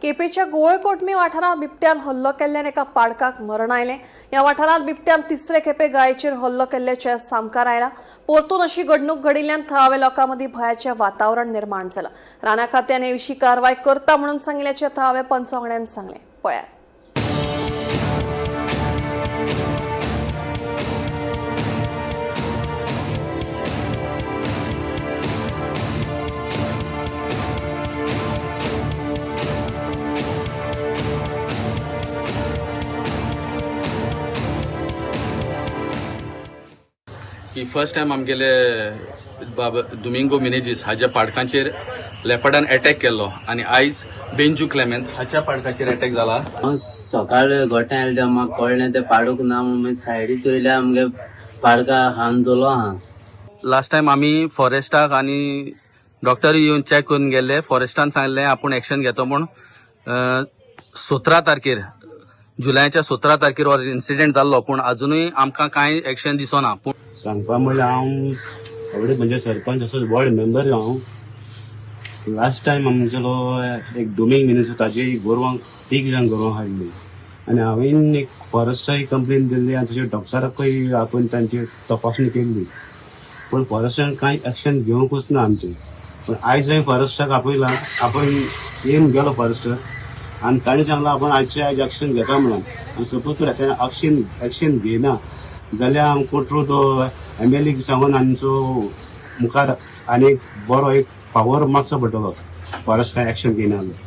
केपेच्या गोवळकोटमी वाठारांत बिबट्यान हल्लो केल्ल्यान एका पाडकाक मरण आयलें. ह्या वाठारांत बिबट्यान तिसरे खेपे गायचेर हल्लो केल्ल्याचें सामकार आयलां. परतून अशी घडणूक घडिल्ल्यान थळाव्या लोकां मदीं भंयाचें वातावरण निर्माण जालां. राना खात्यान हे विशीं कारवाय करता म्हणून सांगिल्ल्याचें थळाव्या पंच वांगड्यान सांगलें. पळयात. की फर्स्ट टायम आमगेले बाब दुमिंगो मिनेजीस हाज्या पाडकांचेर लेपर्डान अटॅक केल्लो आनी आयज बेंजू क्लेमेंत हाच्या पाडकाचेर अटॅक जाला. हांव सकाळ गोठ्यां आयलें तेन्ना म्हाका कळ्ळें तें पाडूक ना म्हणून सायडी चोयल्या आमगे पाडका खावन जालो आहा. लास्ट टायम आमी फॉरेस्टाक आनी डॉक्टर येवन चॅक करून गेल्ले. फॉरेस्टान सांगलें आपूण एक्शन घेतो म्हूण. 17 तारखेर, जुलयाच्या 17 तारखेर हो इन्सिडेंट जाल्लो, पूण अजुनूय आमकां कांय एक्शन दिसना. पूण सांगपा म्हणल्यार हांव एवढे म्हणजे सरपंच असो वॉर्ड मेंबर हांव. लास्ट टायम आमचेलो एक डोमिंग मिनिस्टर ताजी गोरवांक तीग जाण गोरवां हाडली आनी हांवें एक फॉरेस्टाक कंप्लेन दिल्ली आनी तशें डॉक्टराकूय आपोवन तांची तपासणी केल्ली, पूण फॉरेस्टान कांय एक्शन घेवंकूच ना आमचें. पूण आयज हांवें फॉरेस्टाक आपयला, आपण येवन गेलो फॉरेस्टर आनी ताणें सांगलां आपूण आयचे आयज एक्शन घेता म्हणून. आनी सपोज तर ताणें एक्शन घेयना जाल्यार हांव कोटरू तो एमएलए सांगून आमचो मुखार आनी एक बरो एक फावर मागचो पडटलो फॉरेस्टान एक्शन घेयना जाल्यार.